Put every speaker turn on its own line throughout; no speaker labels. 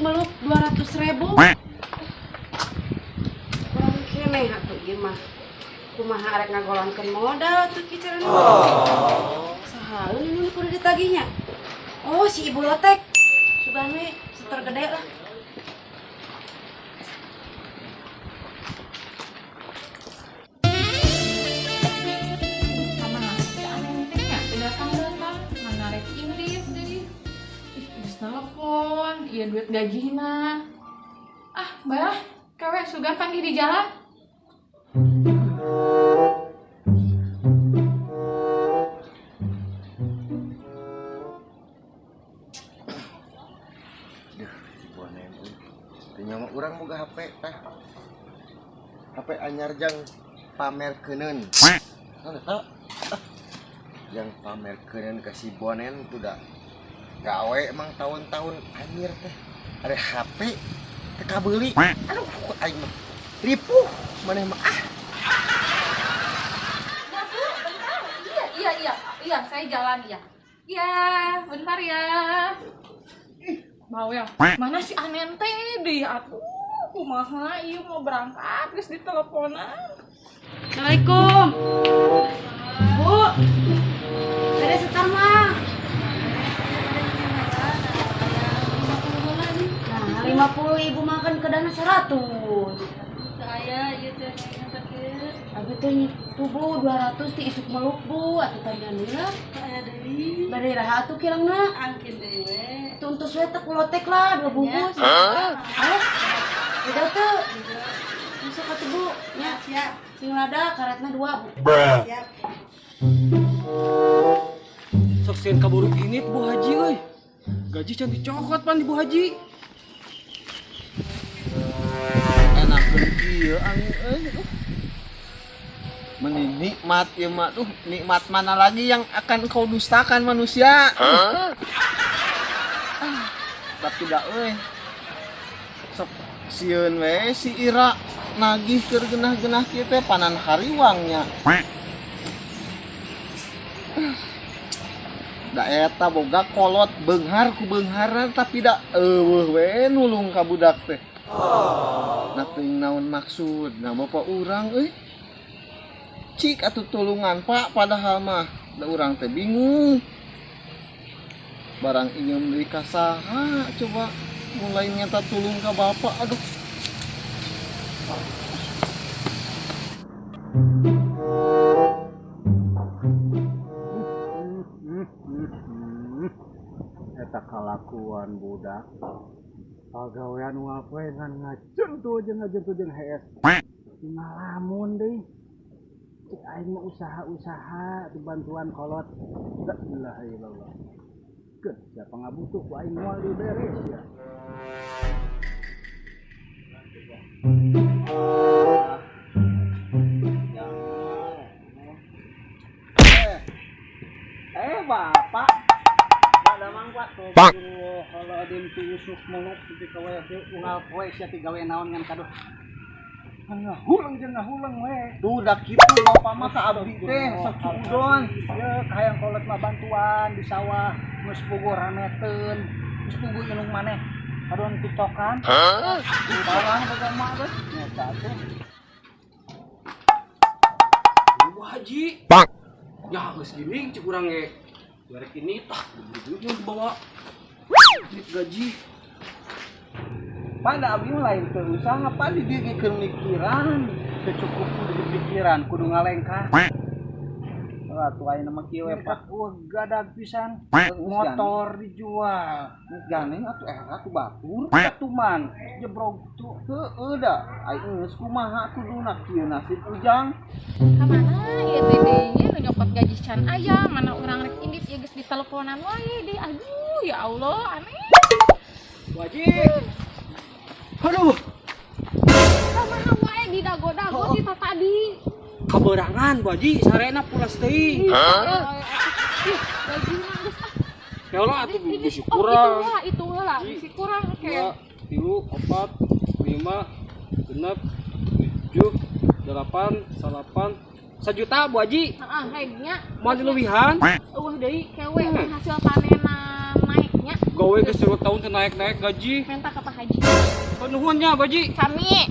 Isuk meluk 200 ribu. Kurang keneh atuh ieu mah. Kumaha arek ngagolongkeun modal tuh kieu carana? Saha nu kudu ditagihnya? Oh, si Ibu Lotek. Sugan we setor gede lah.
Sama si aneh teh nya teu datang-datang, mana rek indit deui. Ih, geus telepon, ieu duit gajina. Ah, bae kawe sugan panggih di jalan.
Duh, bonen euy. Teu nyawa urang boga HP tah. HP anyar jang pamerkeuneun. Naon eta? Ah, jang pamerkeuneun ka si bonen tuh da. Gawe emang tahun-tahun anyir teh. Ada HP teu kabeuli. Aduh, aing mah ripuh maneh mah ah.
Ya, Bu, bentar. Iya, saya jalan ya. Iya, bentar ya. Bawel. Mana si Anen teh deui atuh? Kumaha ieu mau berangkat geus diteleponan.
Assalamualaikum. Bu. Ada setor mah. Nah, 50 ribu makan ke dana 100.
Saya ieu teh sakit.
Abi teh tuh Bu 200 ti isuk meluk Bu atuh tagihan heula.
Aya deui.
Bade iraha atuh kirangna?
Angkin deui we.
Tuh entus we teh kulotek lah dua bungkus. Hah? Udah tuh. Masuk atuh Bu. Nya,
Siap,
sing lada karetna dua Bu.
siap.
Sok sieun kaburu ini Bu Haji euy. Gaji can dicokot pan di Bu Haji.
Enakeun kieu angin euy. Meni nikmat ieu mah tuh, nikmat mana lagi yang akan kau dustakan, manusia? Ah, tapi da euy. Sok sieun we si Ira nagih keur genah-genah kieu teh panan hariwangnya. Da eta boga kolot beunghar ku beungharna, tapi da eueuh we nulung ka budak teh. Nah, teuing naon maksudna bapak urang euy. Cik atuh tulungan, Pak, padahal mah da urang teh bingung. Barang inyeum deui ka saha coba mulai nyata tulung ka bapak, aduh.
Eta kalakuan budak pagawean unggal poe ngan ngajentuh jeung ngajentuh jeung hees ngalamun deui. Cek aing mah usaha-usaha dibantuan kolot. La ilaha illallah. Keun siapa ngabutuh ku aing moal diberes ya.
Eh, eh bapak. Pak Damang, Pak.
Astagfirullahaladzim, tusuk meluk di kawe unggal poe sia ti gawe naon ngan kaduh. Ngan ngahuleng jeung ngahuleng we.
Tuh da kitu bapak mah ka abdi teh sok cuudon.
Ye, kahayang kolot mah bantuan di sawah, geus puguh rameteun, geus puguh indung maneh. Kadon tiktokan.
Parah bapak mah teh.
Nyata tuh.
Bu Haji. Ya geus gini cek urang ge. Garek ini tah duit dibawa. Duit gaji.
Pak, da abdi mah lain teu usaha, Pak, di dieu ge keur mikiran.
Teu cukup kudu dipikiran, kudu ngalengkah.
Wah, tuh ayeuna mah kieu we, Pak.
Wah, gadag pisan. Motor dijual.
Gandeng atuh era ku batur.
Ketuman jebrog tuh.
Heueuh da, aing geus kumaha kuduna kieu nasib Ujang.
Ka mana ieu teh deui nya nu nyokot gaji can aya, mana urang rek indit ieu geus diteleponan wae deui. Aduh, ya Allah, aneh.
Bu Haji. Aduh,
Kumaha wae didago-dago ti tadi.
Kaberangan Bu Haji, sarena pulas teuing.
Ih, gajina geus ah.
Ya Allah atuh bisi
Oh,
kurang.
itu heula, bisi kurang
Dua,
kayak.
tilu, opat, lima, genep, tujuh, delapan, salapan, 1 juta Bu Haji.
Heeh, hegnya.
Mau dilebihan?
Eueuh deui kewe hasil panenan naiknya.
Gawe geus 10 tahun teu naik-naik gaji.
Minta ke Pak
Nuhun nya, Baji.
Sami.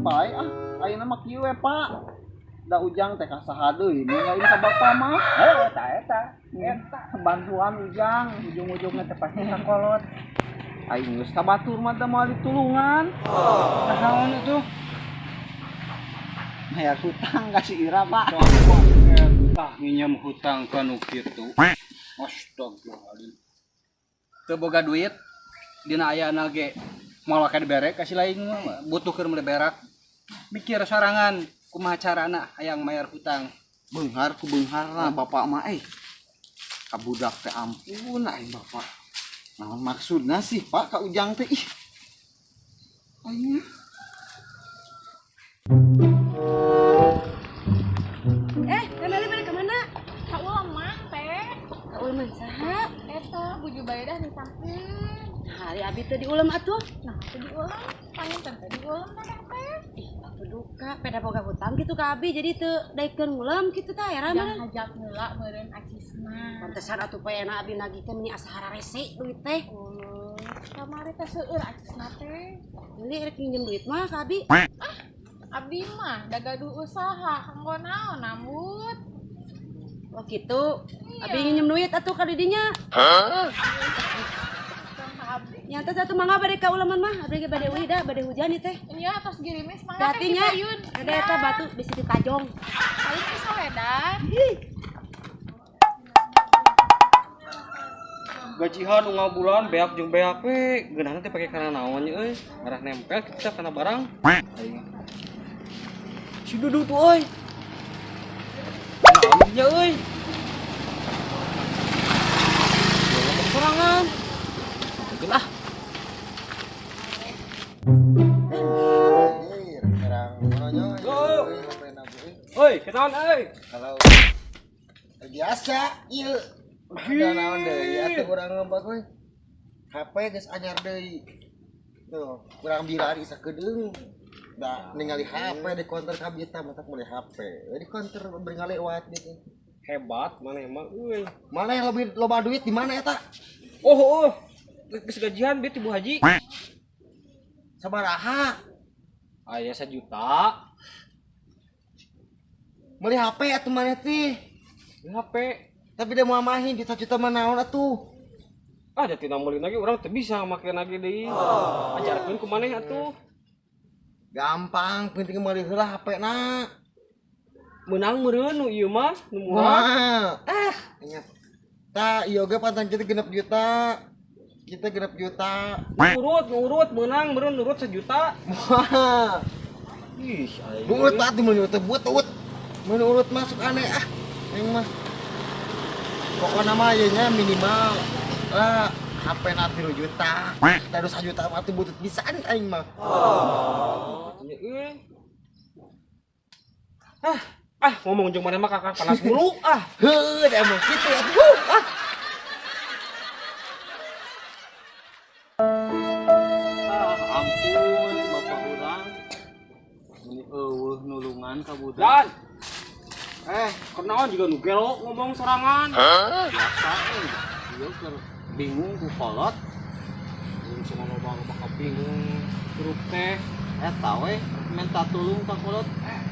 Bae ah, ayeuna mah kieu we, Pak. Da Ujang teh ka saha deui ninggalin ka bapak mah.
Eh, eta eta. Eta bantuan Ujang, ujung-ujungnya teh pasti ka kolot.
Aing geus ka batur mah da moal ditulungan.
Naon itu?
Bayar hutang ka si Ira, Pak.
Tah nginjem hutang ka nu kitu. Astagfirullahaladzim. Teu boga duit dina ayana ge moal waka dibere ka si lain mah butuh keur meuli berak. Mikir sorangan kumaha carana hayang mayar hutang.
Beunghar ku beungharna bapak mah eh. Ka budak teh ampun aing bapak. Naon maksudna sih, Pak, ka Ujang teh ih. Aing
Eh, Teh Meli balik ke mana?
Ka uleman teh.
Ka uleman saha?
Eta Bu Jubaidah ditangkeun.
Hari abi teh diulem atuh.
Nah, teu diulem, panginten teh diulem teh teh.
Ih, atuh duka, peda boga hutang gitu ka abi jadi teu daekeun ngulem kitu tah era
Jangan
mah.
hajat heula meureun acisna.
Pantesan atuh payana abi nagih teh meni asa hararese duit teh.
Oh, kamari teh seueur acisna teh.
Jadi rek minjem duit mah ka abi.
Abdi mah da gaduh usaha kanggo naon nambut.
Oh gitu. Abi nginjem duit atuh ka didinya.
Tong ka abdi.
Nyata satu mangga bade ka uleman mah, abdi ge bade uih da, bade hujan ieu teh.
Iya, tos girimis mangga teh
Hatinya,
dipayun.
ada eta batu bisi ditajong.
Paling bisa wedan.
Gajihan unggal bulan beak jeung beak we. Geunahna teh pake kana naon nya euy. Ngarah nempel kita kana barang. Aing. Si Dudu tuh euy. Naon nya euy. Ngomong sorangan. Mungkin ah.
Anjir, kerang ngono.
Go.
Euy, HP-na bu, euy.
Euy, kenaon euy?
Kalau biasa ieu ada naon deui atuh urang ngebak euy. HP geus anyar deui. Tuh, kurang bilari sakedeung. Da ningali HP di konter kabita matak meuli HP. Di konter beri ngalewat gitu.
Hebat mana emang euy.
Mana yang lebih loba duit di mana eta?
Oh, oh. Geus gajian bieu ti Bu Haji.
Sabaraha?
Aya 1 juta.
Meuli HP atuh maneh teh.
Beli HP.
Tapi dia mau mahin di 1 juta mah naon atuh?
Ah, jadi meuli lagi urang teu bisa make lagi deui. Ajarkeun ku maneh atuh.
Gampang, penting meuli heula HP na.
Menang meureun nu ieu mah, nu murah.
Wah, ah, ingat. Tah, ieu ge pantan kita 6 juta. Kita 6 juta.
Urut, urut, menang meureun urut 1 juta.
Wah,
Ih, aing.
urut atuh mun urut butut. Mun urut masuk aneh ah. Aing mah. Pokokna mah ieu nya minimal lah HP na 3 juta. Da 1 juta mah atuh butut pisan aing mah.
Atuh euy. Ah, ah ngomong jeung maneh mah kakak panas mulu ah.
Heuh, da emang kitu atuh. Ah.
Ah, ampun bapak urang. Ini eueuh nulungan ka budak.
Dan
Eh,
kenaon juga nu gelo ngomong sorangan.
Biasa euy. Ieu keur bingung ku kolot.
Belum cuma loba bakal bingung grup teh.
Eta we minta tulung ka kolot.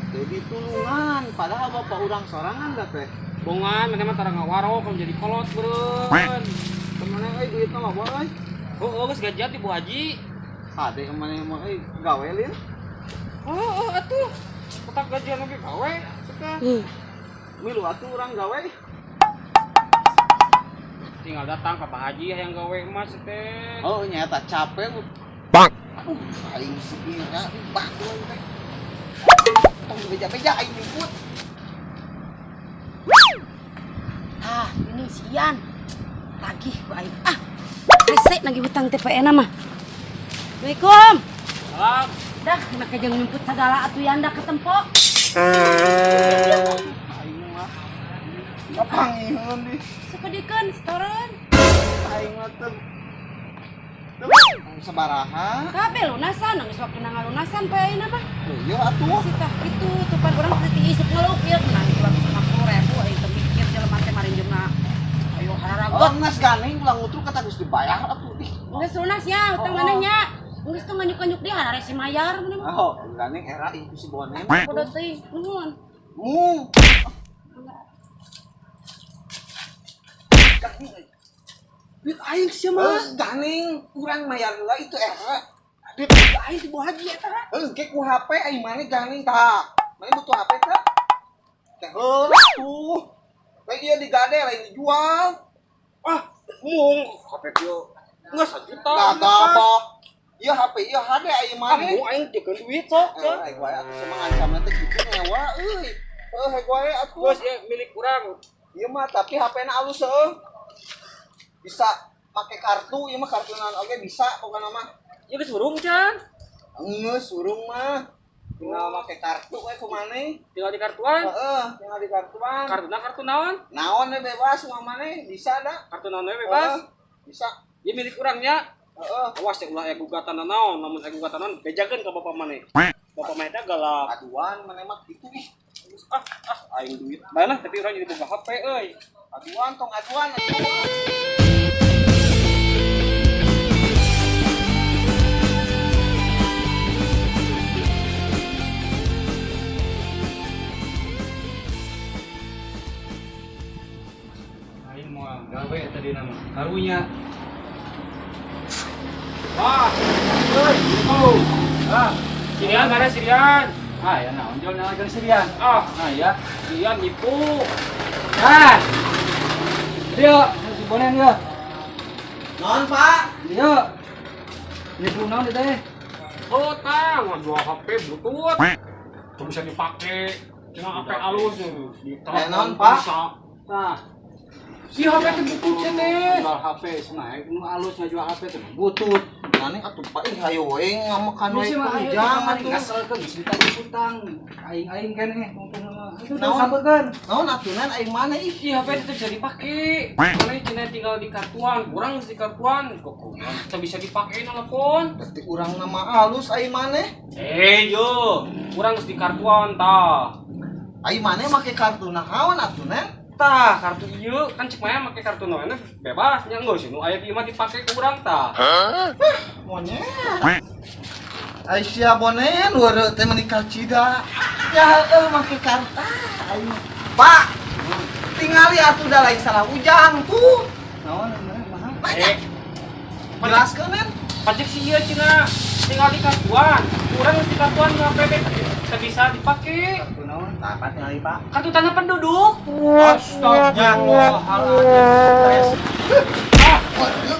Teu ditulungan, padahal bapak urang sorangan da teh.
Bongan maneh mah tara ngawaro kalau jadi kolot beureun.
Kemana euy duitna loba euy?
Oh, oh geus gajian ti Bu Haji.
Kade maneh mah euy gawe lin.
Oh, oh atuh. Petak gajian oge gawe. Suka.
Milu atuh urang gawe.
Tinggal datang ke Pak Haji yang gawe emas teh.
Oh, nyata capek. Aduh, aing sepira batu aing teh. Tong beja-beja aing nyebut.
Ah, ini si Ian. Tagih ku aing. Ah, rese nagih hutang TPN mah. Assalamualaikum.
Salam.
Dah, make jeung nyumput sagala atuh yanda ketempo.
Aing mah kapangiheun di.
Sakedikeun setoran.
Aing mah teu teu sabaraha.
Kabeh lunasan, geus waktuna ngalunasan poe ayeuna mah.
Ieu atuh.
Sitah kitu tuh pan urang teh isuk ngeluh ieu menang 250.000 aing teu mikir jelema teh marinjemna. Ayo hararagos.
Oh, geus gandeng ulah ngutruk kata geus dibayar atuh ih.
Geus lunas ya utang maneh nya. Geus tong nganyuk-nganyuk dia harare si mayar mun mah.
Oh, gandeng era itu si Bonen.
Bodoh teuing. Nuhun.
Mung.
Duit aing sia mah.
Gandeng urang mayar heula itu era.
Duit aing di bawah haji eta.
Heuh, engke ku HP aing maneh gandeng tah. Maneh butuh HP teh? Teh heula tuh. Lain ieu digade lain dijual.
Ah, mung HP kieu geus sajuta.
Gagabah. Ieu HP ieu hade aing
Ah,
maneh.
mung aing tikeun duit sok.
Eh, aing wae atuh semang ngancamna teh kitu ngewa euy. Heuh, aing wae atuh.
Geus ieu milik urang.
Ieu mah tapi HP-na alus heuh. Bisa make kartu, ieu mah kartu naon oge bisa pokona mah.
Ieu geus urung can.
Geus urung mah. Tinggal make kartu we ku maneh.
Tinggal di kartuan.
Heeh, tinggal di kartuan.
Kartuna kartu naon?
Naon we bebas mah maneh bisa da.
Kartu naon we bebas.
Heeh, bisa.
Ieu milik urang nya.
Heeh.
Awas ya ulah aya gugatan naon, lamun aya gugatan naon bejakeun ka bapak maneh. Bapak maneh teh galak.
Aduan maneh mah kitu ih.
Ah, ah aing duit. Bae lah tapi urang jadi boga HP euy.
Aduan tong aduan atuh.
Aing mau gawe tadi nama karunya.
Wah, euy, oh.
Ah,
Sirian mana Sirian?
ah ya naon jual naon Sirian.
Ah,
Ah ya.
Sirian nipu.
Ah. Dia si Bonen ya.
Naon, Pak?
Dia. Nipu naon teh?
Oh, tah, ngajual HP butut. Teu bisa dipake. Cenah HP alus di
Eh, naon, Pak?
Nah,
Si HP teh butut cenah teh.
jual HP cenah nu alus ngajual HP teh butut.
Maneh atuh Pak ih hayo we ngamakan we
Lu sih mah ayo
ujang
atuh
atuh.
ngaselkeun geus ditagih utang. Aing-aing keneh untungna mah. Itu
Naon?
sampeurkeun.
Naon atuh nan aing maneh ih.
Ih, HP teh bisa dipake. Maneh cenah tinggal di kartuan, kurang geus di kartuan. Kok teu bisa dipake nelpon.
Berarti urang nama alus aing maneh.
Eh, yo, kurang geus di kartuan tah.
Aing maneh make kartu naon atuh nan?
Tah, kartu ieu kan cek maya make kartu naon bebas nya geus nu aya di imah dipake ku urang tah.
Monyet. Aisyah bonen weureu teh menikah cida. Ya heueuh make kartu. Aing. Pak. Tingali atuh da lain salah ujang tuh.
Naon mah?
Eh,
Jelaskeun nen.
pajak si ieu cenah tinggal di kartuan. Kurang geus di kartuan HP teh teu bisa dipake.
Kartu naon?
Tah Pak tingali Pak.
Kartu tanda penduduk.
Astagfirullahaladzim.
Ah,
Waduh.